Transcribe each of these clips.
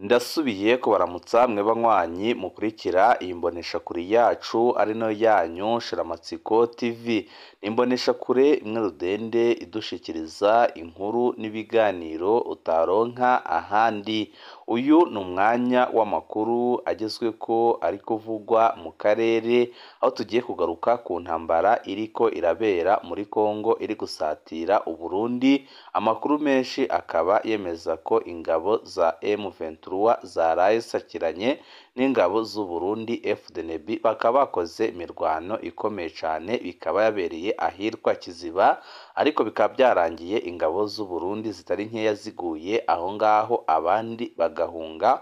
Ndasubiye kubaramutsa mwe banywanyi mukurikira iyi mboneshakure yacu ari nayo yanyu Shiramatsiko TV. Ni imboneshakure imwe rudende idushikiriza inkuru n'ibiganiro utaronka ahandi. Uyu ni umwanya w'amakuru agezweko ari kuvugwa mu karere, aho tugiye kugaruka ku ntambara iriko irabera muri Kongo iri gusatira Uburundi. Amakuru menshi akaba yemeza ko ingabo za M23 zaraye zisakiranye n'ingabo z'u Burundi FDNB, bakaba bakoze imirwano ikomeye cyane, bikaba yabereye ahitwa Kiziba, ariko bikaba byarangiye ingabo z'u Burundi zitari nkeya ziguye aho ngaho, abandi bagahunga.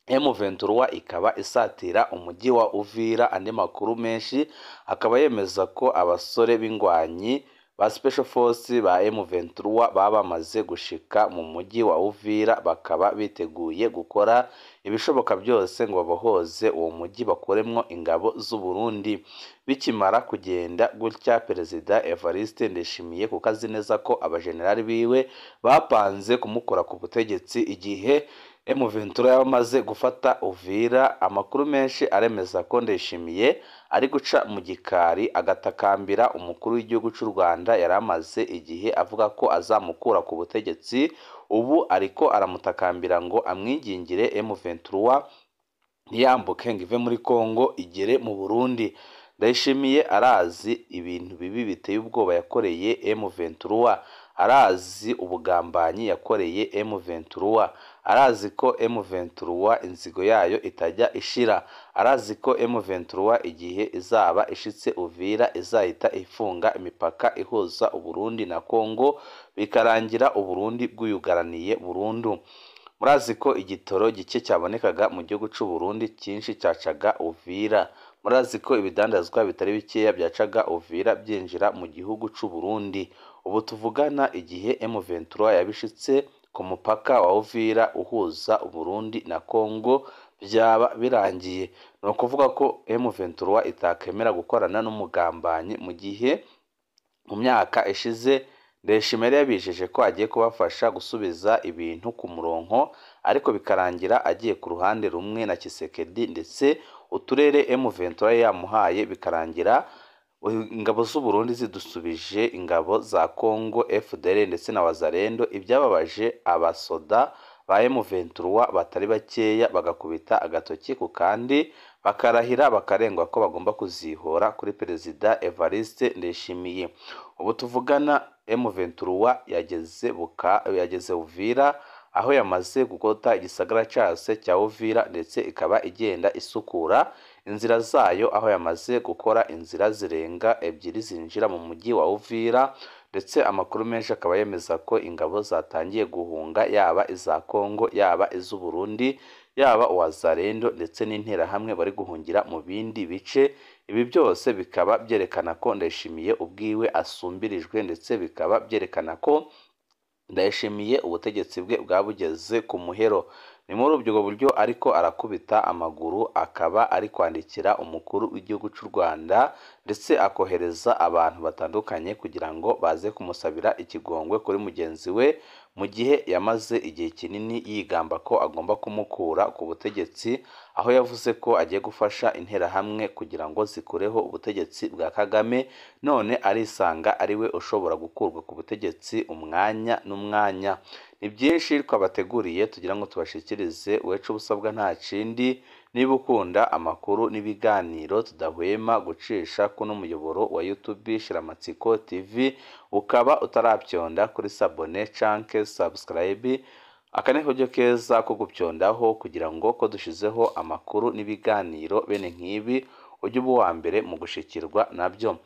M23 ikaba isatira umujyi wa Uvira. Andi makuru menshi akaba yemeza ko abasore b'ingwanyi ba Special Force ba M23 baba bamaze gushika mu mujyi wa Uvira, bakaba biteguye gukora ibishoboka byose ngo babohoze uwo mujyi bakuremwo ingabo z'u Burundi. Bikimara kugenda gutya, Perezida Evariste Ndayishimiye, kuko azi neza ko abajenerali biwe bapanze kumukura ku butegetsi igihe M23 yamaze gufata Uvira, amakuru menshi aremeza ko Ndayishimiye ari guca mu gikari agatakambira umukuru w'igihugu cy'u Rwanda yari amaze igihe avuga ko azamukura ku butegetsi. Ubu ariko aramutakambira ngo amwingingire M23 ntiyambuke ngo ive muri Kongo igere mu Burundi. Ndayishimiye arazi ibintu bibi biteye ubwoba yakoreye M23, arazi ubugambanyi yakoreye M23, arazi ko M23 inzigo yayo itajya ishira, arazi ko M23 igihe izaba ishitse Uvira izahita ifunga imipaka ihuza Uburundi na Kongo, bikarangira Uburundi bwuyugaraniye burundu. Murazi ko igitoro gike cyabonekaga mu gihugu cy'u Burundi cyinshi cyacaga Uvira. Murazi ko ibidandazwa bitari bikeya byacaga Uvira byinjira mu gihugu cy'u Burundi. Ubu tuvugana igihe M23 yabishitse ku mupaka wa Uvira uhuza Uburundi na Kongo byaba birangiye. Ni ukuvuga ko M23 itakemera gukorana n'umugambanyi mu gihe mu myaka ishize Ndayishimiye yari yabijeje ko agiye kubafasha gusubiza ibintu ku murongo, ariko bikarangira agiye ku ruhande rumwe na Tshisekedi, ndetse uturere M23 yamuhaye bikarangira ingabo z'u Burundi zidusubije ingabo za Kongo FDL ndetse na Wazalendo. Ibyababaje abasoda ba M23 batari bakeya, bagakubita agatoki ku kandi, bakarahira bakarengwa ko bagomba kuzihora kuri Perezida Evariste Ndayishimiye. Ubu tuvugana M23 yageze Uvira, aho yamaze gukota igisagara cyose cya Uvira, ndetse ikaba igenda isukura inzira zayo, aho yamaze gukora inzira zirenga ebyiri zinjira mu mujyi wa Uvira, ndetse amakuru menshi akaba yemeza ko ingabo zatangiye guhunga, yaba iza Kongo, yaba iz'u Burundi, yaba Wazalendo ndetse n'interahamwe bari guhungira mu bindi bice. Ibi byose bikaba byerekana ko Ndayishimiye ubwiwe asumbirijwe, ndetse bikaba byerekana ko Ndayishimiye ubutegetsi bwe bwabugeze ku muhero. Ni muri ubwo buryo ariko arakubita amaguru, akaba ari kwandikira umukuru w'igihugu cy'u Rwanda, ndetse akohereza abantu batandukanye kugira ngo baze kumusabira ikigongwe kuri mugenzi we, mu gihe yamaze igihe kinini yigamba ko agomba kumukura ku butegetsi, aho yavuze ko agiye gufasha interahamwe kugira ngo zikureho ubutegetsi bwa Kagame, none arisanga ariwe ushobora gukurwa ku butegetsi umwanya n'umwanya. Ni byinshi twabateguriye tugira ngo tubashikirize, uwecu ubusabwa nta kindi. Niba ukunda amakuru n'ibiganiro tudahwema gucisha kuno muyoboro wa YouTube Shiramatsiko TV, ukaba utarabyonda kuri sabone canke subscribe, aka ni akaryo keza ko gupyondaho kugira ngo ko dushizeho amakuru n'ibiganiro bene nk'ibi ujye uba uwa mbere mu gushikirwa nabyo.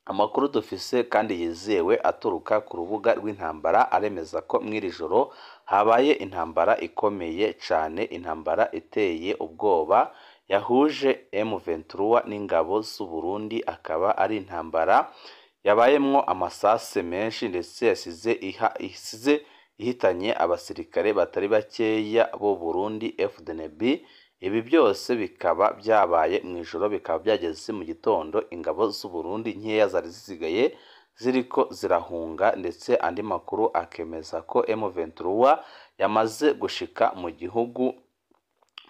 Amakuru dufise kandi yizewe aturuka ku rubuga rw'intambara aremeza ko mw'iri joro habaye intambara ikomeye cyane, intambara iteye ubwoba yahuje M23 n'ingabo z'u Burundi, akaba ari intambara yabayemwo amasase menshi, ndetse yasize ihitanye abasirikare batari bakeya b'u Burundi FDNB. Ibi byose bikaba byabaye mu ijoro, bikaba byageze mu gitondo ingabo z'u Burundi nkeya zari zisigaye ziriko zirahunga, ndetse andi makuru akemeza ko M23 yamaze gushika mu gihugu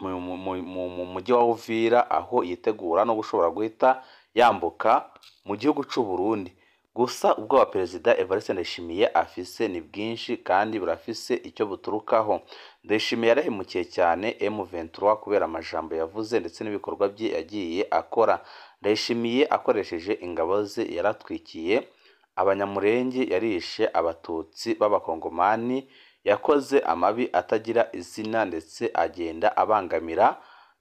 mu mujyi wa Uvira, aho yitegura no gushobora guhita yambuka mu gihugu c'u Burundi. Gusa ubwoba Perezida Evariste Ndayishimiye afise ni bwinshi kandi burafise icyo buturukaho. Ndayishimiye yarahemukiye cyane M23 kubera amajambo yavuze ndetse n'ibikorwa bye yagiye akora. Ndayishimiye akoresheje ingabo ze yaratwikiye Abanyamurenge, yarishe Abatutsi b'Abakongomani, yakoze amabi atagira izina ndetse agenda abangamira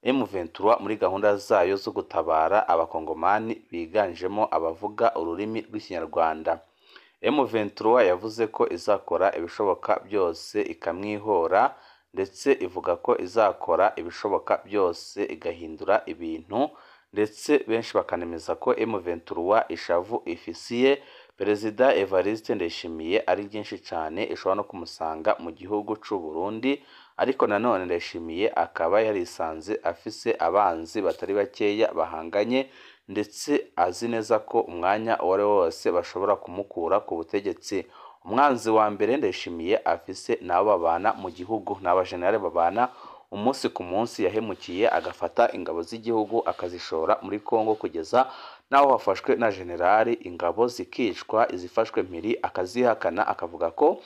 M23 muri gahunda zayo zo gutabara Abakongomani biganjemo abavuga ururimi rw'Ikinyarwanda. M23 yavuze ko izakora ibishoboka byose ikamwihora, ndetse ivuga ko izakora ibishoboka byose igahindura ibintu, ndetse benshi bakanemeza ko M23 ishavu ifisiye Perezida Evariste Ndayishimiye ari ryinshi cyane, ishobora no kumusanga mu gihugu c'u Burundi. Ariko nanone Ndayishimiye akaba yarisanze afise abanzi batari bakeya bahanganye, ndetse azi neza ko umwanya uwo ari wo wose bashobora kumukura ku butegetsi. Umwanzi wa mbere Ndayishimiye afise n'abo babana mu gihugu, ni abajenerali babana umunsi ku munsi, yahemukiye agafata ingabo z'igihugu akazishora muri Kongo kugeza naho hafashwe na generali, ingabo zikicwa, izifashwe mpiri akazihakana akavuga ko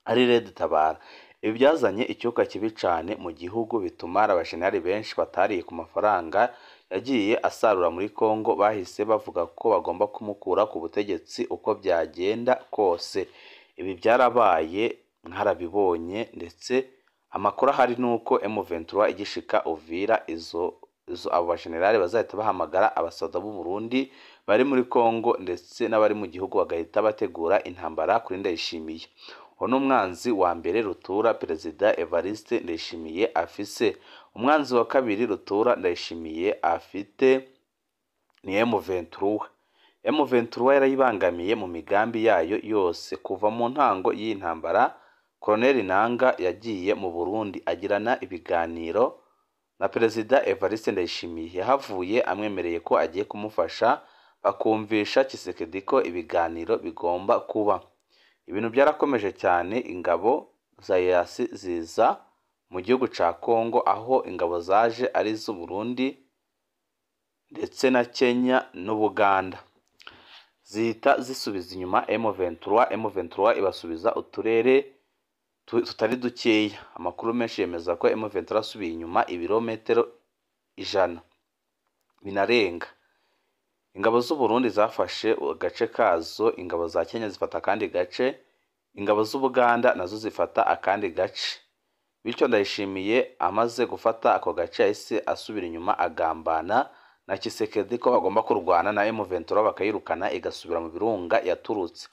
ari Red Tabara. Ibi byazanye icyuka kibi cyane mu gihugu, bituma abajenerali benshi batariye ku mafaranga yagiye asarura muri Kongo bahise bavuga ko bagomba kumukura ku butegetsi uko byagenda kose. Ibi byarabaye nkarabibonye, ndetse amakuru ahari ni uko M23 igishika Uvira izo abo bajenerali bazahita bahamagara abasoda b'u Burundi bari muri Kongo ndetse n'abari mu gihugu bagahita bategura intambara kuri Ndayishimiye. Uwo ni umwanzi wa mbere rutura Perezida Evariste Ndayishimiye afise. Umwanzi wa kabiri rutura Ndayishimiye afite ni M23. M23 yarayibangamiye mu migambi yayo yose kuva mu ntango y'iyi ntambara. Colonel Nanga yagiye mu Burundi agirana ibiganiro na Perezida Evariste Ndayishimiye, yahavuye amwemereye ko agiye kumufasha bakumvisha Tshisekedi ko ibiganiro bigomba kuba. Ibintu byarakomeje cyane, ingabo za EAC ziza mu gihugu ca Kongo, aho ingabo zaje ari iz'u Burundi ndetse na Kenya n'Ubuganda, zihita zisubiza inyuma M23. M23 ibasubiza uturere tutari dukeya. Amakuru menshi yemeza ko M23 asubiye inyuma ibirometero 100 binarenga. Ingabo z'u Burundi zafashe agace kazo, ingabo za Kenya zifata akandi gace, ingabo z'Ubuganda nazo zifata akandi gace. Bityo Ndayishimiye amaze gufata ako gace yahise asubira inyuma agambana na Tshisekedi ko bagomba kurwana na M23 bakayirukana igasubira mu birunga yaturutse.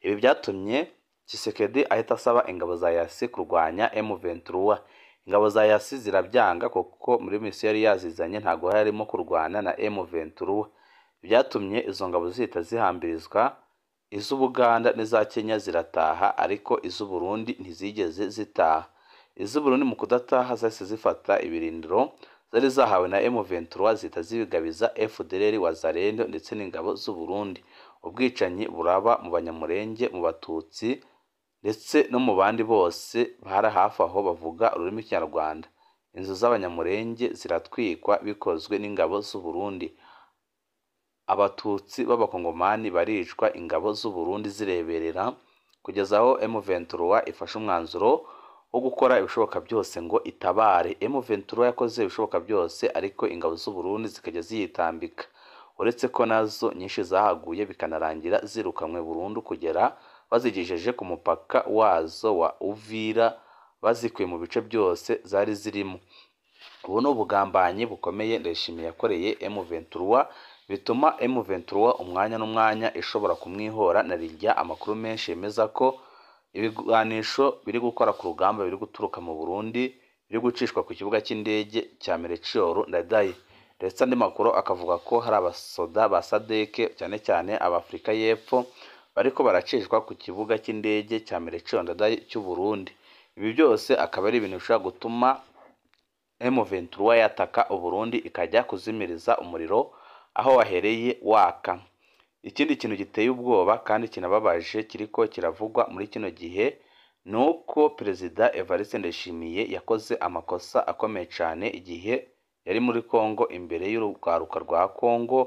Ibi byatumye Tshisekedi ahita asaba ingabo za EAC kurwanya M23. Ingabo za EAC zirabyanga kuko muri misiyo yari yazizanye ntabwo harimo kurwana na M23. Byatumye izo ngabo zihita zihambirizwa, iz'Ubuganda n'iza Kenya zirataha, ariko iz'u Burundi ntizigeze zitaha. Iz'u Burundi mu kudataha zahise zifata ibirindiro zari zahawe na M23 zihita zibigabiza FDLR, Wazalendo ndetse n'ingabo z'u Burundi. Ubwicanyi buraba mu Banyamurenge, mu Batutsi ndetse no mu bandi bose bari hafi aho bavuga ururimi rw'Ikinyarwanda. Inzu z'Abanyamurenge ziratwikwa bikozwe n'ingabo z'u Burundi. Abatutsi b'Abakongomani baricwa ingabo z'u Burundi zireberera, kugeza aho M23 ifashe umwanzuro wo gukora ibishoboka byose ngo itabare. M23 yakoze ibishoboka byose, ariko ingabo z'u Burundi zikajya ziyitambika, uretse ko nazo nyinshi zahaguye bikanarangira zirukanwe burundu kugera bazigejeje ku mupaka wazo wa Uvira, bazikuye mu bice byose zari zirimo. Ubu ni ubugambanyi bukomeye Ndayishimiye yakoreye M23, bituma M23 umwanya n'umwanya ishobora kumwihora. Na rirya amakuru menshi yemeza ko ibigwanisho biri gukora ku rugamba biri guturuka mu Burundi biri gucishwa ku kibuga cy'indege cya Melchior Ndadaye, ndetse andi makuru akavuga ko hari abasoda ba SADC cyane cyane ab'Afrika y'Epfo bariko baracishwa ku kibuga cy'indege cya Melchior Ndadaye cy'u Burundi. Ibi byose akaba ari ibintu bishobora gutuma M23 yataka Uburundi ikajya kuzimiriza umuriro aho wahereye waka. Ikindi kintu giteye ubwoba kandi kinababaje kiriko kiravugwa muri kino gihe ni uko Perezida Evariste Ndayishimiye yakoze amakosa akomeye cyane igihe yari muri Kongo imbere y'urwaruka rwa Kongo,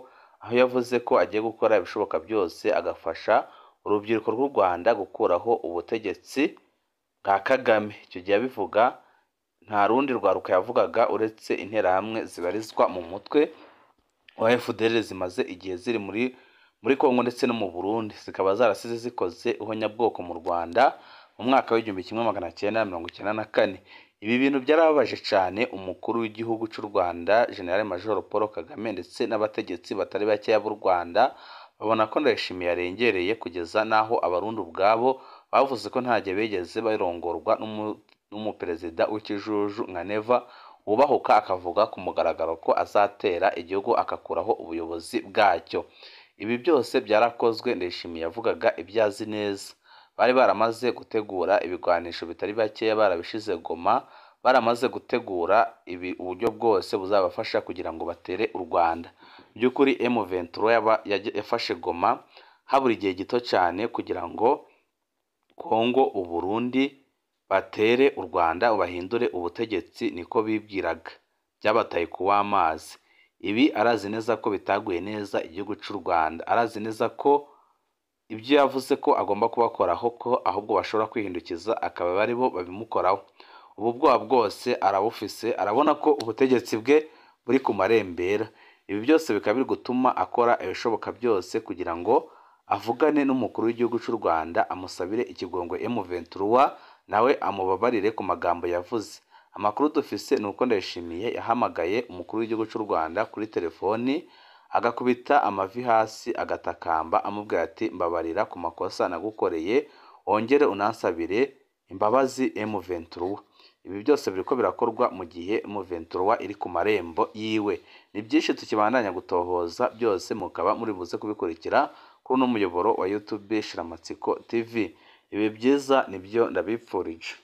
aho yavuze ko agiye gukora ibishoboka byose agafasha urubyiruko rw'u Rwanda gukuraho ubutegetsi bwa Kagame. Icyo gihe abivuga nta rundi rwaruka yavugaga uretse interahamwe zibarizwa mu mutwe wa FDLR zimaze igihe ziri muri Kongo ndetse no mu Burundi, zikaba zarasize zikoze ihonyabwoko mu Rwanda mu mwaka w'1994. Ibi bintu byarababaje cyane umukuru w'igihugu cy'u Rwanda General Major Paul Kagame ndetse n'abategetsi batari bakeya b'u Rwanda, babona ko Ndayishimiye yarengereye kugeza n'aho Abarundi ubwabo bavuze ko nta gihe bigeze barongorwa n'umuperezida w'ikijuju nka Neva, wubahuka akavuga ku mugaragaro ko azatera igihugu agakuraho ubuyobozi bwacyo. Ibi byose byarakozwe, Ndayishimiye yavugaga ibyo azi neza. Bari baramaze gutegura ibigwanisho bitari bakeya, barabishize Goma, baramaze gutegura ibi uburyo bwose buzabafasha kugira ngo batere u Rwanda. By'ukuri M23 yafashe Goma habura igihe gito cyane kugira ngo Kongo, u Burundi batere u Rwanda bahindure ubutegetsi, niko bibwiraga. Byabataye ku w'amazi. Ibi arazi neza ko bitaguye neza igihugu cy'u Rwanda, arazi neza ko ibyo yavuze ko agomba kubakoraho, ko ahubwo bashobora kwihindukiza akaba ari bo babimukoraho. Ubu bwoba bwose arabufise, arabona ko ubutegetsi bwe buri ku marembera. Ibi byose bikaba biri gutuma akora ibishoboka byose kugira ngo avugane n'umukuru w'igihugu cy'u Rwanda, amusabire ikigongwe M23, nawe amubabarire ku magambo yavuze. Amakuru dufise ni uko Ndayishimiye yahamagaye umukuru w'igihugu cy'u Rwanda kuri telefoni, agakubita amavi hasi agatakamba amubwira ati mbabarira ku makosa nagukoreye, wongere unansabire imbabazi M23. Ibi byose biriko birakorwa mu gihe M23 iri ku marembo yiwe. Ni byinshi tukibandanya gutohoza, byose mukaba muri buze kubikurikira kuri uno muyoboro wa YouTube Shiramatsiko TV. Ibi byiza nibyo ndabipfurije.